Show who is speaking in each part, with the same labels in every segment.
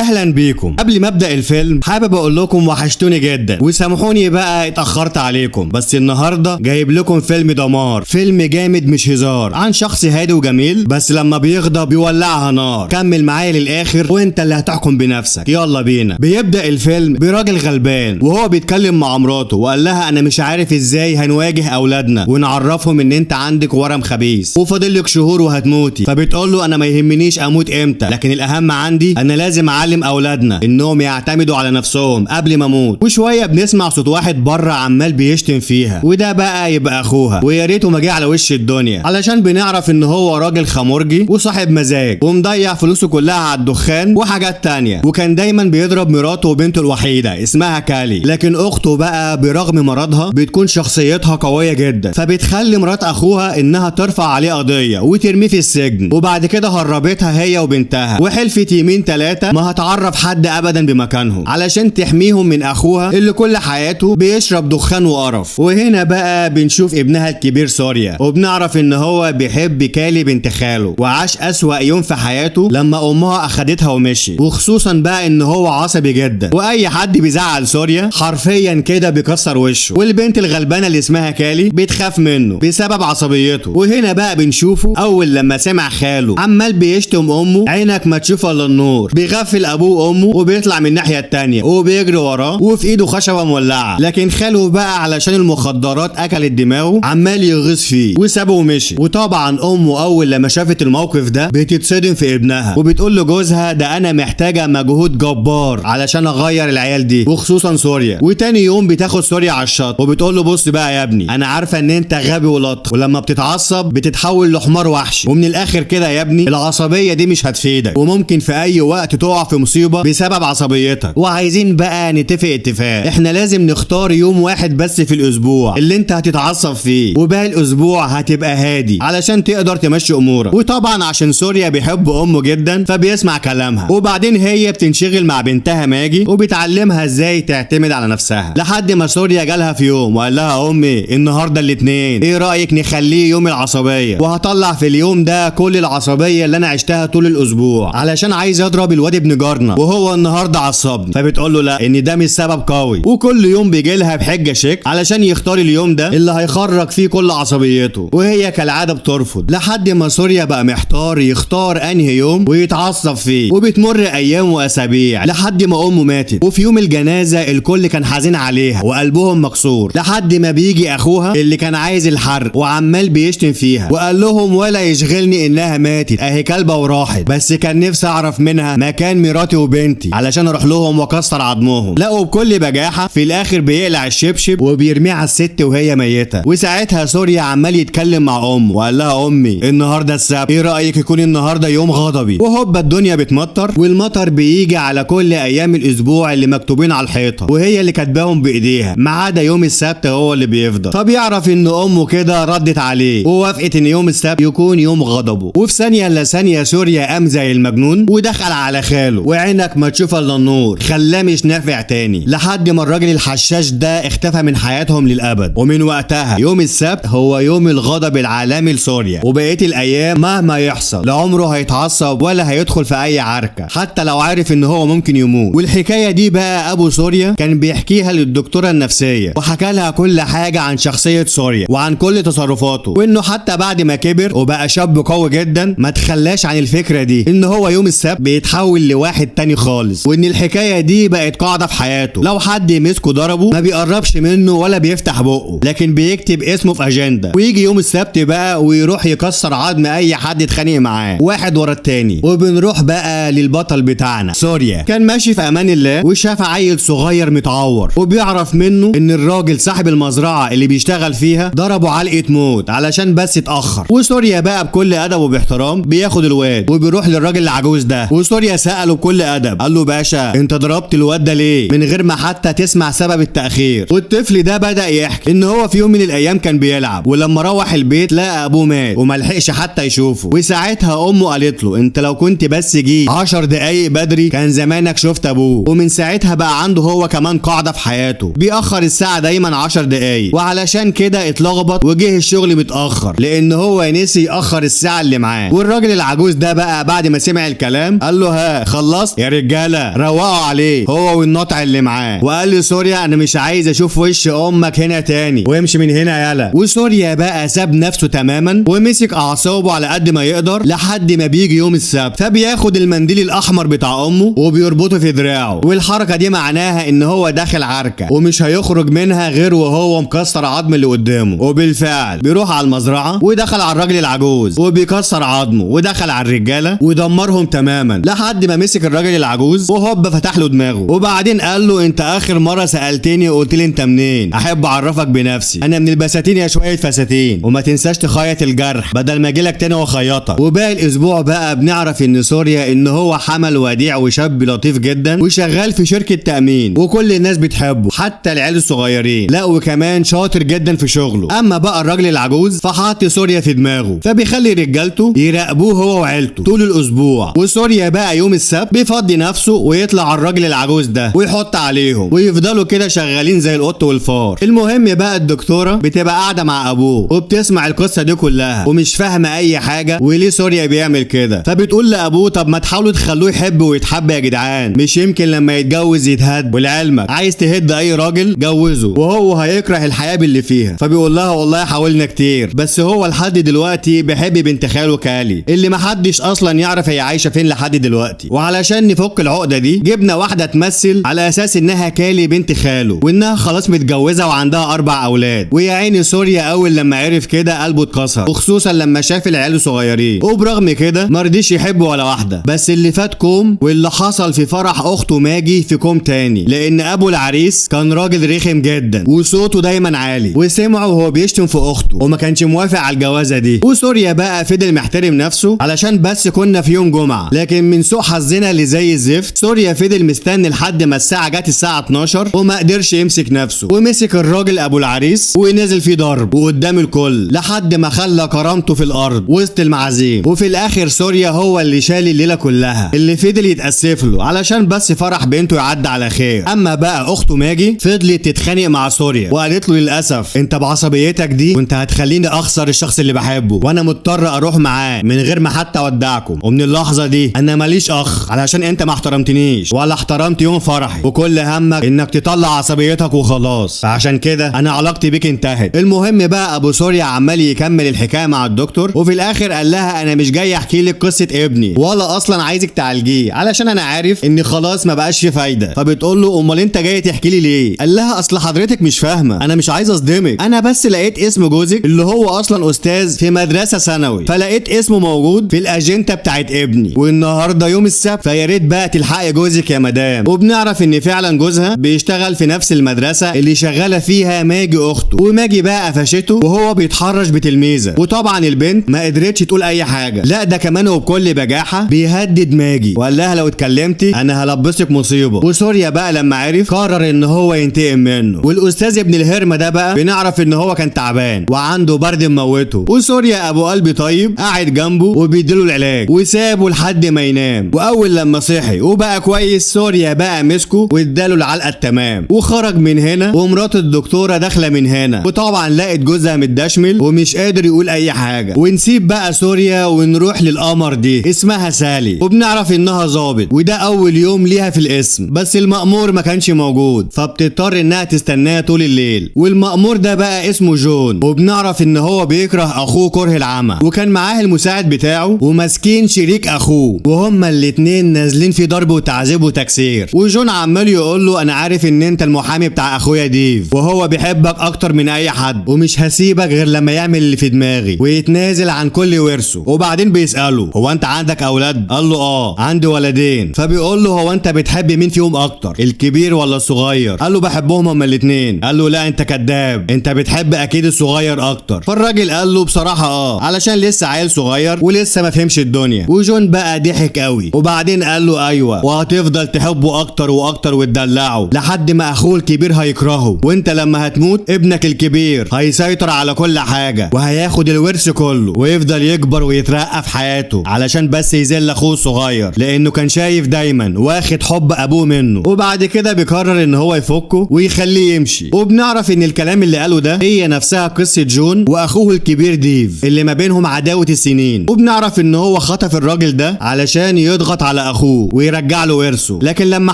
Speaker 1: اهلا بيكم. قبل ما ابدا الفيلم حابب اقول لكم وحشتوني جدا وسامحوني بقى اتاخرت عليكم، بس النهارده جايب لكم فيلم دمار، فيلم جامد مش هزار، عن شخص هادي وجميل بس لما بيغضب بيولعها نار. كمل معايا للاخر وانت اللي هتحكم بنفسك. يلا بينا. بيبدا الفيلم براجل غلبان وهو بيتكلم مع مراته وقال لها انا مش عارف ازاي هنواجه اولادنا ونعرفهم ان انت عندك ورم خبيث وفاضل لك شهور وهتموتي. فبتقول له انا ما يهمنيش اموت امتى، لكن الاهم عندي انا لازم اعلم اولادنا انهم يعتمدوا على نفسهم قبل ما اموت. وشوية بنسمع صوت واحد بره عمال بيشتم فيها، وده بقى يبقى اخوها، ويا ريته ما جه على وش الدنيا، علشان بنعرف ان هو راجل خمرجي وصاحب مزاج ومضيع فلوسه كلها على الدخان وحاجات تانية، وكان دايما بيضرب مراته وبنته الوحيدة اسمها كالي. لكن اخته بقى برغم مرضها بتكون شخصيتها قوية جدا، فبتخلي مرات اخوها انها ترفع عليه قضية وترميه في السجن، وبعد كده هربتها هي وبنتها وحلفت يمين ثلاثة ما هتعرف حد ابدا بمكانهم علشان تحميهم من اخوها اللي كل حياته بيشرب دخان وقرف. وهنا بقى بنشوف ابنها الكبير سوريا، وبنعرف ان هو بيحب كالي بنت خاله، وعاش اسوأ يوم في حياته لما امها اخدتها ومشيت، وخصوصا بقى ان هو عصبي جدا واي حد بيزعل سوريا حرفيا كده بيكسر وشه، والبنت الغلبانه اللي اسمها كالي بتخاف منه بسبب عصبيته. وهنا بقى بنشوفه اول لما سمع خاله عمال بيشتم امه، عينك ما تشوف الا النور، بيغفل ابوه وامه وبيطلع من الناحية التانية وبيجري وراه وفي ايده خشبه مولعه. لكن خاله بقى علشان المخدرات اكلت دماغه عمال يغيظ فيه وسابه ومشي. وطبعا امه اول لما شافت الموقف ده بتتصدم في ابنها وبتقول لجوزها ده انا محتاجه مجهود جبار علشان اغير العيال دي وخصوصا سوريا. وتاني يوم بتاخد سوريا على الشط وبتقول له بص بقى يا ابني، انا عارفه ان انت غبي ولط، ولما بتتعصب بتتحول لحمار وحشي، ومن الاخر كده يا ابني العصبية دي مش هتفيدك وممكن في اي وقت تقع في مصيبة بسبب عصبيتك. وعايزين بقى نتفق اتفاق، احنا لازم نختار يوم واحد بس في الاسبوع اللي انت هتتعصب فيه وباقي الاسبوع هتبقى هادي علشان تقدر تمشي امورك. وطبعا عشان سوريا بيحب امه جدا فبيسمع كلامها، وبعدين هي بتنشغل مع بنتها ماجي وبتعلمها ازاي تعتمد على نفسها، لحد ما سوريا جالها في يوم وقال لها امي النهارده الاثنين، ايه رايك نخليه يوم العصبية، وهطلع في اليوم ده كل العصبية اللي انا عشتها طول الاسبوع علشان عايز اضرب الواد ابن جارنا وهو النهارده عصبني. فبتقول له لا، ان ده مش سبب قوي. وكل يوم بيجي لها بحجة شك علشان يختار اليوم ده اللي هيخرج فيه كل عصبيته، وهي كالعادة بترفض، لحد ما سوريا بقى محتار يختار انهي يوم ويتعصب فيه. وبتمر ايام واسابيع لحد ما امه ماتت، وفي يوم الجنازة الكل كان حزين عليها وقلبهم مكسور، لحد ما بيجي اخوها اللي كان عايز الحرق وعمال بيشتم فيها وقال لهم ولا يشغلني انها ماتت، اهي كلبه وراحت، بس كان نفسي اعرف منها مكان مراتي وبنتي علشان اروح لهم واكسر عظمهم. لقوا بكل بجاحه في الاخر بيقلع الشبشب وبيرميه على الست وهي ميته. وساعتها سوريا عمال يتكلم مع امه وقال لها امي النهارده السبت، ايه رايك يكون النهارده يوم غضبي؟ وهوبا الدنيا بتمطر، والمطر بيجي على كل ايام الاسبوع اللي مكتوبين على الحيطة وهي اللي كاتباهم بايديها، ما عدا يوم السبت هو اللي بيفضل. فبيعرف ان امه كده ردت عليه ووافقت ان يوم السبت يكون يوم غضبه. وفي ثانية الا ثانية سوريا قام زي المجنون ودخل على خاله وعينك ما تشوف الا النور، خلاه مش نافع تاني، لحد ما الراجل الحشاش ده اختفى من حياتهم للابد. ومن وقتها يوم السبت هو يوم الغضب العالمي لسوريا، وبقية الايام مهما يحصل لا عمره هيتعصب ولا هيدخل في اي عركة حتى لو عارف ان هو ممكن يموت. والحكاية دي بقى ابو سوريا كان بيحكيها للدكتوره النفسية وحكى لها كل حاجة عن شخصية سوريا وعن كل تصرفاته، وانه حتى بعد ما كبر وبقى شاب قوي جدا ما تخلاش عن الفكرة دي ان هو يوم السبت بيتحول لواحد تاني خالص، وان الحكاية دي بقت قاعدة في حياته، لو حد مسكه ضربه ما بيقربش منه ولا بيفتح بقه، لكن بيكتب اسمه في اجندة، ويجي يوم السبت بقى ويروح يكسر عظم اي حد يتخانق معاه واحد ورا التاني. وبنروح بقى للبطل بتاعنا سوريا، كان ماشي في امان الله وشاف عيل صغير متعور، وبيعرف منه ان الراجل صاحب المزرعة اللي بيشتغل فيها ضربه علقه موت علشان بس اتاخر. وسوريا بقى بكل ادب وباحترام بياخد الواد وبيروح للراجل العجوز ده، وسوريا ساله بكل ادب قال له باشا انت ضربت الواد ده ليه من غير ما حتى تسمع سبب التاخير؟ والطفل ده بدا يحكي ان هو في يوم من الايام كان بيلعب، ولما روح البيت لقى ابوه مات وملحقش حتى يشوفه. وساعتها امه قالت له انت لو كنت بس جيت 10 دقايق بدري كان زمانك شفت ابوه. ومن ساعتها بقى عنده هو كمان قاعدة في حياته، بيأخر الساعة دايما 10 دقايق، وعلشان كده اتلخبط وجه الشغل متأخر لان هو نسي يأخر الساعة اللي معاه. والراجل العجوز ده بقى بعد ما سمع الكلام قال له ها خلصت خلصت يا رجاله روقوا عليه هو والنطع اللي معاه، وقال لسوريا انا مش عايز اشوف وش امك هنا تاني وامشي من هنا يالا. وسوريا بقى ساب نفسه تماما ومسك اعصابه على قد ما يقدر لحد ما بيجي يوم السبت، فبياخد المنديل الاحمر بتاع امه وبيربطه في دراعه، والحركة دي معناها ان هو داخل عركة ومش هيخرج منها غير وهو مكسر عظم اللي قدامه. وبالفعل بيروح على المزرعة ودخل على الراجل العجوز وبيكسر عظمه، ودخل على الرجالة ودمرهم تماما لحد ما مسك الراجل العجوز وهوب فتح له دماغه، وبعدين قال له انت اخر مرة سالتني وقلت لي انت منين، احب اعرفك بنفسي، انا من البساتين يا شوية فساتين، وما تنساش تخيط الجرح بدل ما اجيلك تاني واخيطك. وباقي الاسبوع بقى بنعرف ان سوريا ان هو حمل وديع وشاب لطيف جدا وشغال في شركة تامين وكل الناس بتحبه حتى العيال الصغيرين، لا وكمان شاطر جدا في شغله. اما بقى الراجل العجوز فحاط سوريا في دماغه، فبيخلي رجالته يراقبوه هو وعيلته طول الاسبوع. وسوريا بقى يوم السبت بيفضي نفسه ويطلع على الراجل العجوز ده ويحط عليهم ويفضلوا كده شغالين زي القط والفار. المهم بقى الدكتورة بتبقى قاعدة مع ابوه وبتسمع القصة دي كلها ومش فاهمه اي حاجة وليه سوريا بيعمل كده، فبتقول لابوه طب ما تحاولوا تخلوه يحب ويتحب يا جدعان، مش يمكن لما يتجوز يتهد، ولعلمك عايز تهد اي راجل جوزه وهو هيكره الحياة باللي فيها. فبيقول لها والله حاولنا كتير بس هو لحد دلوقتي بيحب بنت خاله كالي اللي محدش اصلا يعرف هي عايشه فين لحد دلوقتي، وعلشان نفك العقدة دي جبنا واحدة تمثل على اساس انها كالي بنت خاله وانها خلاص متجوزة وعندها 4 اولاد. ويا عيني سوريا اول لما عرف كده قلبه اتكسر، وخصوصا لما شاف العيال صغيرين، وبرغم كده ما رضيش يحب ولا واحدة. بس اللي فات كوم واللي حصل في فرح اخته ماجي في كوم تاني، لان ابو العريس كان راجل رخم جدا وصوته دايما عالي وسمعه وهو بيشتم في اخته وما كانش موافق على الجوازه دي. وسوريا بقى فضل محترم نفسه علشان بس كنا في يوم جمعه، لكن من سوء حظنا اللي زي الزفت سوريا فضل مستني لحد ما الساعة جت الساعة 12 وما قدرش يمسك نفسه ومسك الراجل ابو العريس ونزل فيه ضرب وقدام الكل لحد ما خلى كرامته في الارض وسط المعازيم. وفي الاخر سوريا هو اللي شال الليلة كلها اللي فضل يتاسف له علشان بس فرح بنته يعدي على خير. اما بقى اخته ماجي فضلت تتخانق مع سوريا وقالت له للاسف انت بعصبيتك دي وانت هتخليني اخسر الشخص اللي بحبه وانا مضطر اروح معاه من غير ما حتى اودعكم، ومن اللحظة دي انا ماليش اخ علشان انت ما احترمتنيش ولا احترمت يوم فرحي وكل همك انك تطلع عصبيتك وخلاص، فعشان كده انا علاقتي بيك انتهت. المهم بقى ابو سوريا عمال يكمل الحكاية مع الدكتور، وفي الاخر قال لها انا مش جاي احكي لك قصة ابني ولا اصلا عايزك تعالجيه علشان انا عارف ان خلاص ما بقاش في فايده. فبتقول له امال انت جاي تحكي لي ليه؟ قال لها اصل حضرتك مش فاهمه، انا مش عايز اصدمك، انا بس لقيت اسم جوزك اللي هو اصلا استاذ في مدرسه ثانوي، فلقيت اسمه موجود في الاجندة بتاعت ابني، والنهارده يوم السبت فيا ريت بقى تلحقي جوزك يا مدام. وبنعرف ان فعلا جوزها بيشتغل في نفس المدرسة اللي شغالة فيها ماجي اخته، وماجي بقى قفشته وهو بيتحرش بتلميذه، وطبعا البنت ما قدرتش تقول اي حاجة، لا ده كمان وبكل بجاحه بيهدد ماجي وقال لها لو اتكلمتي انا هلبسك مصيبة. وسوريا بقى لما عرف قرر ان هو ينتقم منه. والاستاذ ابن الهرمه ده بقى بنعرف ان هو كان تعبان وعنده برد مموته، وسوريا ابو قلبي طيب قاعد جنبه وبيديله العلاج وسابه لحد ما ينام. واول لما صحي وبقى كويس سوريا بقى مسكه واداله العلقة التمام وخرج من هنا، ومرات الدكتورة داخله من هنا، وطبعا لقت جوزها متدشمل ومش قادر يقول اي حاجة. ونسيب بقى سوريا ونروح للقمر دي اسمها سالي، وبنعرف انها ظابط وده اول يوم ليها في القسم، بس المأمور ما كانش موجود فبتضطر انها تستناه طول الليل. والمأمور ده بقى اسمه جون، وبنعرف ان هو بيكره اخوه كره العمى، وكان معاه المساعد بتاعه وماسكين شريك اخوه، وهما الاتنين نازلين في ضرب وتعذيب وتكسير. وجون عمال يقول له انا عارف ان انت المحامي بتاع اخويا ديف وهو بيحبك اكتر من اي حد ومش هسيبك غير لما يعمل اللي في دماغي ويتنازل عن كل ورثه. وبعدين بيساله هو انت عندك اولاد؟ قال له اه عندي ولدين. فبيقول له هو انت بتحب مين فيهم اكتر الكبير ولا الصغير؟ قال له بحبهم هما الاثنين. قال له لا انت كذاب، انت بتحب اكيد الصغير اكتر. فالراجل قال له بصراحة اه علشان لسه عيل صغير ولسه ما فهمش الدنيا. وجون بقى ضحك قوي وبعدين قال له ايوه وهتفضل تحبه اكتر واكتر وتدلعه لحد ما اخوه الكبير هيكرهه، وانت لما هتموت ابنك الكبير هيسيطر على كل حاجة وهياخد الورث كله ويفضل يكبر ويترقى في حياته علشان بس يذل اخوه الصغير لانه كان شايف دايما واخد حب ابوه منه. وبعد كده بيقرر ان هو يفكه ويخليه يمشي. وبنعرف ان الكلام اللي قاله ده هي نفسها قصة جون واخوه الكبير ديف اللي ما بينهم عداوة السنين. وبنعرف ان هو خطف الراجل ده علشان يضغط على على اخوه ويرجع له ورثه، لكن لما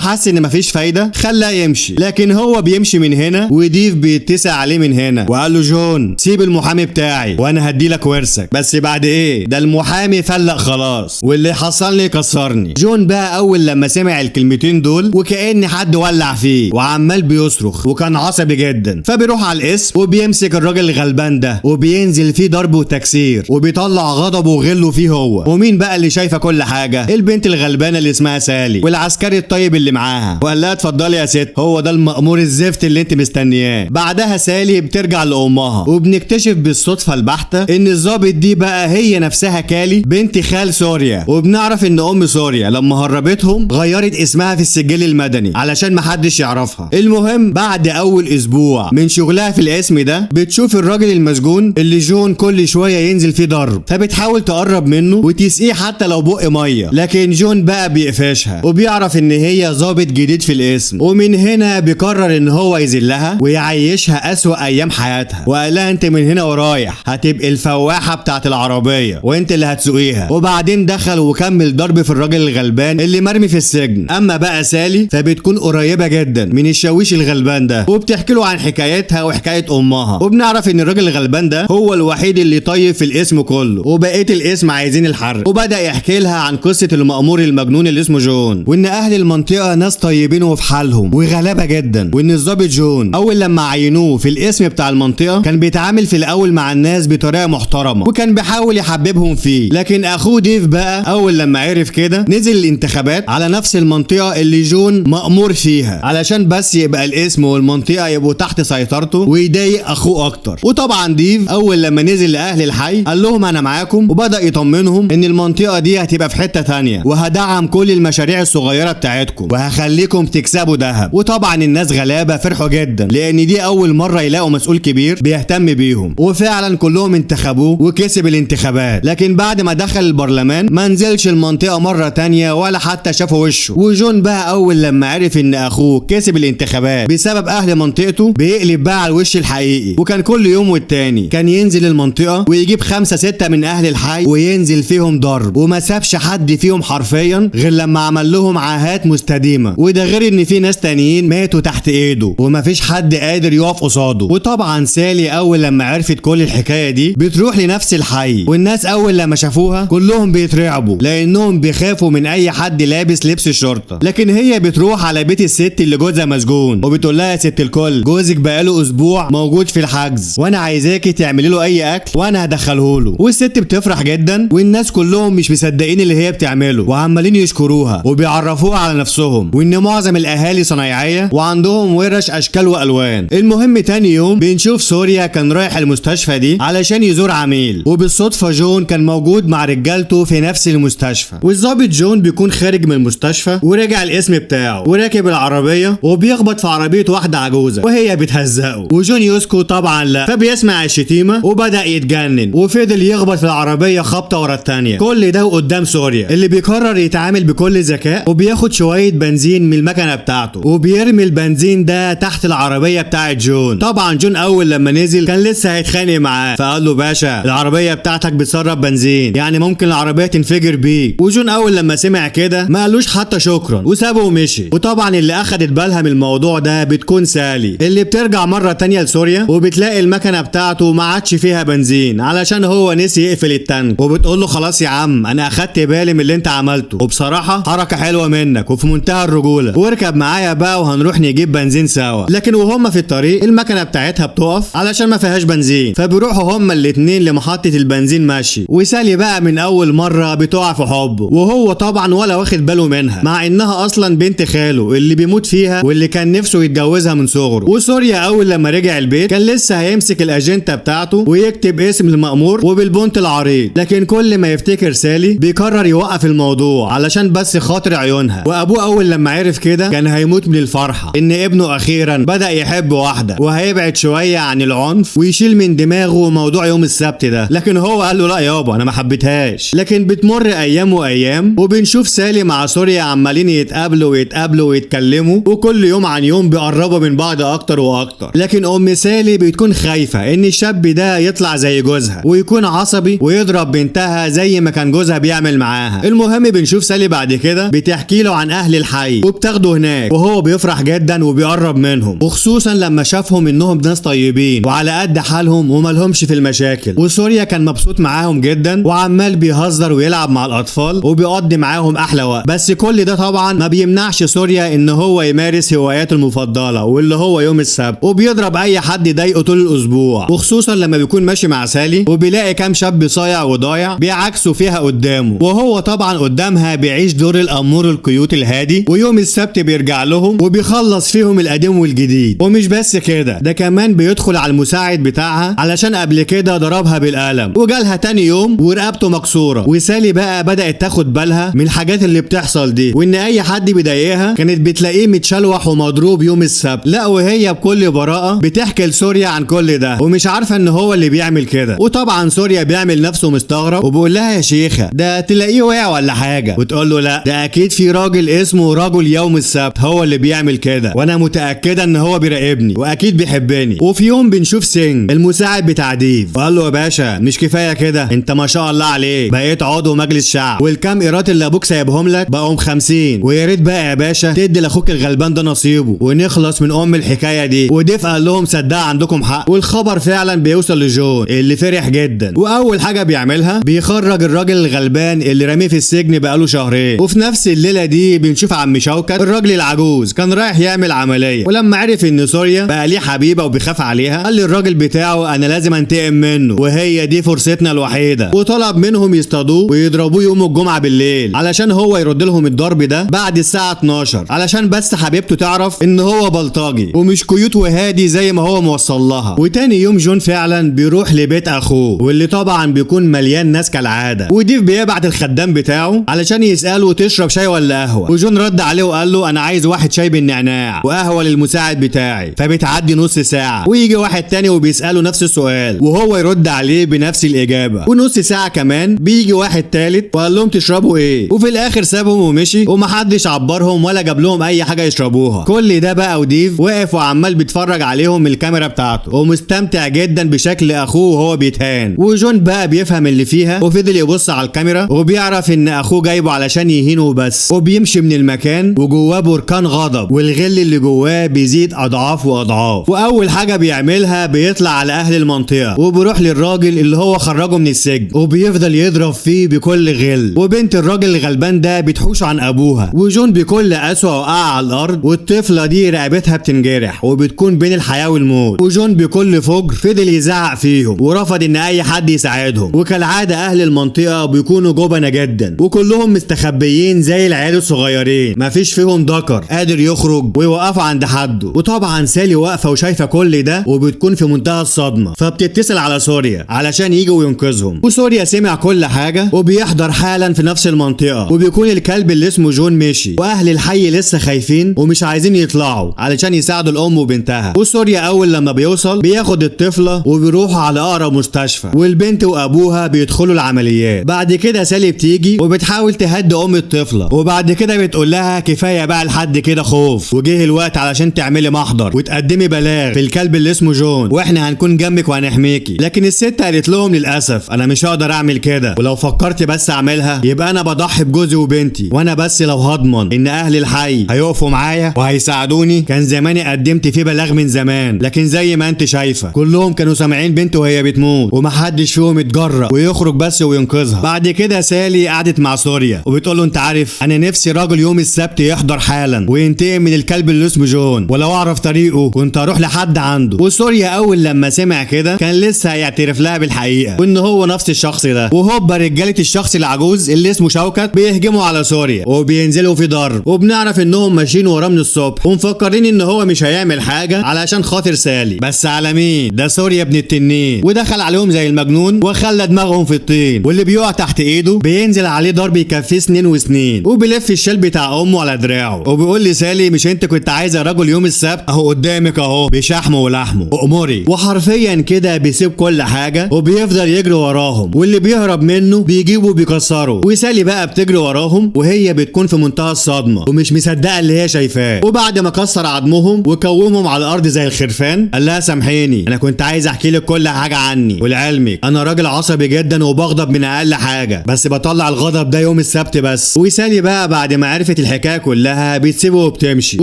Speaker 1: حس ان مفيش فايده خلاه يمشي. لكن هو بيمشي من هنا وديف بيتسع عليه من هنا وقال له جون سيب المحامي بتاعي وانا هدي لك ورثك، بس بعد ايه؟ ده المحامي فلق خلاص واللي حصلني كسرني. جون بقى اول لما سمع الكلمتين دول وكأن حد ولع فيه وعمال بيصرخ وكان عصبي جدا، فبيروح على القسم وبيمسك الراجل الغلبان ده وبينزل فيه ضرب وتكسير وبيطلع غضبه وغله فيه هو. ومين بقى اللي شايفه كل حاجة؟ البنت الغلبانه اللي اسمها سالي والعسكري الطيب اللي معاها، وقال لها اتفضلي يا ست، هو ده المأمور الزفت اللي انت مستنياه. بعدها سالي بترجع لامها وبنكتشف بالصدفة البحتة ان الظابط دي بقى هي نفسها كالي بنت خال سوريا، وبنعرف ان ام سوريا لما هربتهم غيرت اسمها في السجل المدني علشان محدش يعرفها. المهم بعد اول اسبوع من شغلها في الاسم ده بتشوف الراجل المسجون اللي جون كل شوية ينزل فيه ضرب، فبتحاول تقرب منه وتسقيه حتى لو بق مية، لكن جون بقى بيقفشها وبيعرف ان هي ظابط جديد في الاسم، ومن هنا بيقرر ان هو يذلها ويعيشها اسوأ ايام حياتها، وقال لها انت من هنا ورايح هتبقي الفواحه بتاعت العربية وانت اللي هتسوقيها. وبعدين دخل وكمل ضرب في الراجل الغلبان اللي مرمي في السجن. اما بقى سالي فبتكون قريبه جدا من الشاويش الغلبان ده وبتحكي له عن حكايتها وحكاية امها، وبنعرف ان الراجل الغلبان ده هو الوحيد اللي طيب في الاسم كله وبقية الاسم عايزين الحرق. وبدا يحكي لها عن قصة المأمور المجنون اللي اسمه جون، وان اهل المنطقة ناس طيبين وفي حالهم وغلابه جدا، وان الظابط جون اول لما عينوه في الاسم بتاع المنطقة كان بيتعامل في الاول مع الناس بطريقة محترمه وكان بيحاول يحببهم فيه، لكن اخوه ديف بقى اول لما عرف كده نزل الانتخابات على نفس المنطقة اللي جون مأمور فيها علشان بس يبقى الاسم والمنطقة يبقوا تحت سيطرته ويضايق اخوه اكتر. وطبعا ديف اول لما نزل لاهل الحي قال لهم انا معاكم، وبدا يطمنهم ان المنطقة دي هتبقى في حتة ثانية وهدعم كل المشاريع الصغيرة بتاعتكم وهخليكم تكسبوا ذهب. وطبعا الناس غلابة فرحوا جدا لان دي اول مرة يلاقوا مسؤول كبير بيهتم بيهم، وفعلا كلهم انتخبوه وكسب الانتخابات. لكن بعد ما دخل البرلمان ما نزلش المنطقة مرة تانية ولا حتى شافوا وشه. وجون بقى اول لما عرف ان اخوه كسب الانتخابات بسبب اهل منطقته بيقلب بقى على الوش الحقيقي، وكان كل يوم والتاني كان ينزل المنطقة ويجيب 5 6 من اهل الحي وينزل فيهم ضرب، وما سابش حد فيهم حرفيا غير لما عمل لهم عاهات مستديمه، وده غير ان في ناس تانيين ماتوا تحت ايده ومفيش حد قادر يقف قصاده. وطبعا سالي اول لما عرفت كل الحكاية دي بتروح لنفس الحي، والناس اول لما شافوها كلهم بيترعبوا لانهم بيخافوا من اي حد لابس لبس الشرطة. لكن هي بتروح على بيت الست اللي جوزها مسجون وبتقول لها يا ست الكل جوزك بقاله اسبوع موجود في الحجز وانا عايزاكي تعملي له اي اكل وانا هدخله له. والست بتفرح جدا والناس كلهم مش مصدقين اللي هي بتعمله وعمالين يشكروها وبيعرفوها على نفسهم، وان معظم الاهالي صنايعيه وعندهم ورش اشكال والوان. المهم تاني يوم بنشوف سوريا كان رايح المستشفى دي علشان يزور عميل، وبالصدفه جون كان موجود مع رجالته في نفس المستشفى. والظابط جون بيكون خارج من المستشفى ورجع الاسم بتاعه وراكب العربية وبيخبط في عربية واحدة عجوزه وهي بتهزقه، وجون يسكت طبعا لا، فبيسمع الشتيمة وبدا يتجنن وفضل يخبط في العربية خبطه ورا الثانية، كل ده قدام سوريا اللي بيقرر يتعامل بكل ذكاء وبياخد شوية بنزين من المكنه بتاعته وبيرمي البنزين ده تحت العربية بتاعت جون. طبعا جون اول لما نزل كان لسه هيتخانق معاه، فقال له باشا العربية بتاعتك بتسرب بنزين يعني ممكن العربية تنفجر بيك. وجون اول لما سمع كده ما قالوش حتى شكرا وسابه ومشي. وطبعا اللي اخدت بالها من الموضوع ده بتكون سالي اللي بترجع مرة تانية لسوريا وبتلاقي المكنه بتاعته ما عادش فيها بنزين علشان هو نسي يقفل التانك، وبتقول له خلاص يا عم انا اخدت بالي من اللي انت عملته وبصراحة حركة حلوة منك وفي منتهى الرجولة، واركب معايا بقى وهنروح نجيب بنزين سوا. لكن وهم في الطريق المكنه بتاعتها بتقف علشان ما فيهاش بنزين، فبيروحوا هما الاتنين لمحطه البنزين ماشي. وسالي بقى من اول مرة بتقع في حبه وهو طبعا ولا واخد باله منها مع انها اصلا بنت خاله اللي بيموت فيها واللي كان نفسه يتجوزها من صغره. وسوريا اول لما رجع البيت كان لسه هيمسك الاجنته بتاعته ويكتب اسم المأمور وبالبونت العريض، لكن كل ما يفتكر سالي بيقرر يوقف الموضوع علشان بس خاطر عيونها. وابوه اول لما عرف كده كان هيموت من الفرحة ان ابنه اخيرا بدأ يحب واحدة وهيبعد شوية عن العنف ويشيل من دماغه موضوع يوم السبت ده، لكن هو قال له لا يابا انا ما حبيتهاش. لكن بتمر ايام وايام وبنشوف سالي مع سوريا عمالين يتقابلوا ويتقابلوا ويتكلموا، وكل يوم عن يوم بيقربوا من بعض اكتر واكتر. لكن ام سالي بتكون خايفة ان الشاب ده يطلع زي جوزها ويكون عصبي ويضرب بنتها زي ما كان جوزها بيعمل معاها. المهم بنشوف وبنشوف سالي بعد كده بتحكي له عن اهل الحي وبتاخده هناك، وهو بيفرح جدا وبيقرب منهم، وخصوصا لما شافهم انهم ناس طيبين وعلى قد حالهم ومالهمش في المشاكل. وسوريا كان مبسوط معاهم جدا وعمال بيهزر ويلعب مع الاطفال وبيقضي معاهم احلى وقت. بس كل ده طبعا ما بيمنعش سوريا ان هو يمارس هواياته المفضلة واللي هو يوم السبت، وبيضرب اي حد يضايقه طول الاسبوع، وخصوصا لما بيكون ماشي مع سالي وبيلاقي كام شاب صايع وضايع بيعكسوا فيها قدامه، وهو طبعا قدامها بيعيش دور الامور ال cute الهادي. ويوم السبت بيرجع لهم وبيخلص فيهم القديم والجديد. ومش بس كده، ده كمان بيدخل على المساعد بتاعها علشان قبل كده ضربها بالقلم وجالها تاني يوم ورقبته مكسورة. وسالي بقى بدات تاخد بالها من الحاجات اللي بتحصل دي، وان اي حد بيضايقها كانت بتلاقيه متشلوح ومضروب يوم السبت. لا وهي بكل براءه بتحكي لسوريا عن كل ده ومش عارفه ان هو اللي بيعمل كده. وطبعا سوريا بيعمل نفسه مستغرب وبيقول لها يا شيخه ده تلاقيه وقع ولا حاجة، وتقول له لا ده اكيد في راجل اسمه رجل يوم السبت هو اللي بيعمل كده، وانا متاكدة ان هو بيراقبني واكيد بيحبني. وفي يوم بنشوف سينج المساعد بتاع ديف وقال له يا باشا مش كفاية كده، انت ما شاء الله عليك بقيت عضو مجلس شعب، والكام ايراد اللي ابوك سايبهم لك بقوا 50، ويا ريت بقى يا باشا تدي لاخوك الغلبان ده نصيبه ونخلص من ام الحكاية دي. وديف قال لهم صدق عندكم حق. والخبر فعلا بيوصل لجون اللي فرح جدا، واول حاجة بيعملها بيخرج الراجل الغلبان اللي رمية في السجن بقاله شهرين. وفي نفس الليلة دي بنشوف عم شوكت الراجل العجوز كان رايح يعمل عملية، ولما عرف ان سوريا بقى ليه حبيبه وبيخاف عليها قال للراجل بتاعه انا لازم انتقم منه وهي دي فرصتنا الوحيدة، وطلب منهم يصطادوه ويضربوه يوم الجمعة بالليل علشان هو يرد لهم الضرب ده بعد الساعة 12 علشان بس حبيبته تعرف ان هو بلطجي ومش cute وهادي زي ما هو موصل لها. وتاني يوم جون فعلا بيروح لبيت اخوه واللي طبعا بيكون مليان ناس كالعادة، وديف بيبعت الخدام بتاعه علشان يساله تشرب شاي ولا قهوة، وجون رد عليه وقال له انا عايز واحد شاي بالنعناع وقهوة للمساعد بتاعي. فبتعدي نص ساعة ويجي واحد تاني وبيساله نفس السؤال وهو يرد عليه بنفس الاجابة، ونص ساعة كمان بيجي واحد تالت وقال لهم تشربوا ايه، وفي الاخر سابهم ومشي ومحدش عبرهم ولا جاب لهم اي حاجة يشربوها. كل ده بقى وديف واقف وعمال بيتفرج عليهم من الكاميرا بتاعته ومستمتع جدا بشكل اخوه وهو بيتهان. وجون بقى بيفهم اللي فيها وفضل يبص على الكاميرا وبيعرف ان اخوه جايبه علشان يهينه بس، وبيمشي من المكان وجواه بركان غضب والغل اللي جواه بيزيد اضعاف واضعاف. واول حاجة بيعملها بيطلع على اهل المنطقة وبيروح للراجل اللي هو خرجه من السجن وبيفضل يضرب فيه بكل غل، وبنت الراجل الغلبان ده بتحوش عن ابوها، وجون بكل قسوة وقع على الارض والطفله دي رقبتها بتنجرح وبتكون بين الحياة والموت. وجون بكل فجر فضل يزعق فيهم ورفض ان اي حد يساعدهم، وكالعادة اهل المنطقة بيكونوا جبنه جدا وكلهم مستخبيين زي العيال الصغيرين، مفيش فيهم ذكر قادر يخرج ويوقفوا عند حده. وطبعا سالي واقفة وشايفه كل ده وبتكون في منتهى الصدمة، فبتتصل على سوريا علشان يجوا وينقذهم. وسوريا سمع كل حاجة وبيحضر حالا في نفس المنطقة، وبيكون الكلب اللي اسمه جون مشي، واهل الحي لسه خايفين ومش عايزين يطلعوا علشان يساعدوا الام وبنتها. وسوريا اول لما بيوصل بياخد الطفلة وبيروحوا على اقرب مستشفى، والبنت وابوها بيدخلوا العمليات. بعد كده سالي بتيجي وبتحاول تهدي ام الطفلة، وبعد كده بتقول لها كفاية بقى لحد كده خوف، وجه الوقت علشان تعملي محضر وتقدمي بلاغ في الكلب اللي اسمه جون، واحنا هنكون جنبك وهنحميكي. لكن الست قالت لهم للاسف انا مش هقدر اعمل كده، ولو فكرت بس اعملها يبقى انا بضحي بجوزي وبنتي، وانا بس لو هضمن ان اهل الحي هيقفوا معايا وهيساعدوني كان زماني قدمت فيه بلاغ من زمان، لكن زي ما انت شايفه كلهم كانوا سامعين بنته وهي بتموت ومحدش فيهم اتجرأ ويخرج بس وينقذها. بعد كده سالي قعدت مع سوريا وبتقول له انت عارف انا نفسي راجل يوم السبت يحضر حالا وينتقم من الكلب اللي اسمه جون، ولو اعرف طريقه كنت اروح لحد عنده. وسوريا اول لما سمع كده كان لسه هيعترف لها بالحقيقة وان هو نفس الشخص ده، وهوبا رجاله الشخص العجوز اللي اسمه شوكت بيهجموا على سوريا وبينزلوا في ضرب، وبنعرف انهم ماشيين وراه من الصبح ومفكرين ان هو مش هيعمل حاجة علشان خاطر سالي، بس على مين ده؟ سوريا ابن التنين. ودخل عليهم زي المجنون وخلى دماغهم في الطين، واللي بيقع تحت ايده بينزل عليه ضرب يكفيه سنين وسنين، وبيلف الشال بتاع امه على دراعه وبيقول لسالي مش انت كنت عايزه رجل يوم السبت؟ اهو قدامك اهو بشحمه ولحمه اموري. وحرفيا كده بيسيب كل حاجة وبيفضل يجري وراهم، واللي بيهرب منه بيجيبه وبيكسره. وسالي بقى بتجري وراهم وهي بتكون في منتهى الصدمة ومش مصدقه اللي هي شايفاه. وبعد ما كسر عظمهم وكومهم على الارض زي الخرفان قال لها سامحيني انا كنت عايز احكي لك كل حاجة عني، ولعلمك انا راجل عصبي جدا وبغضب من اقل حاجة، بس بطلع الغضب ده يوم السبت السبت بس. وسالي بقى بعد ما عرفت الحكاية كلها بتسيبه وبتمشي،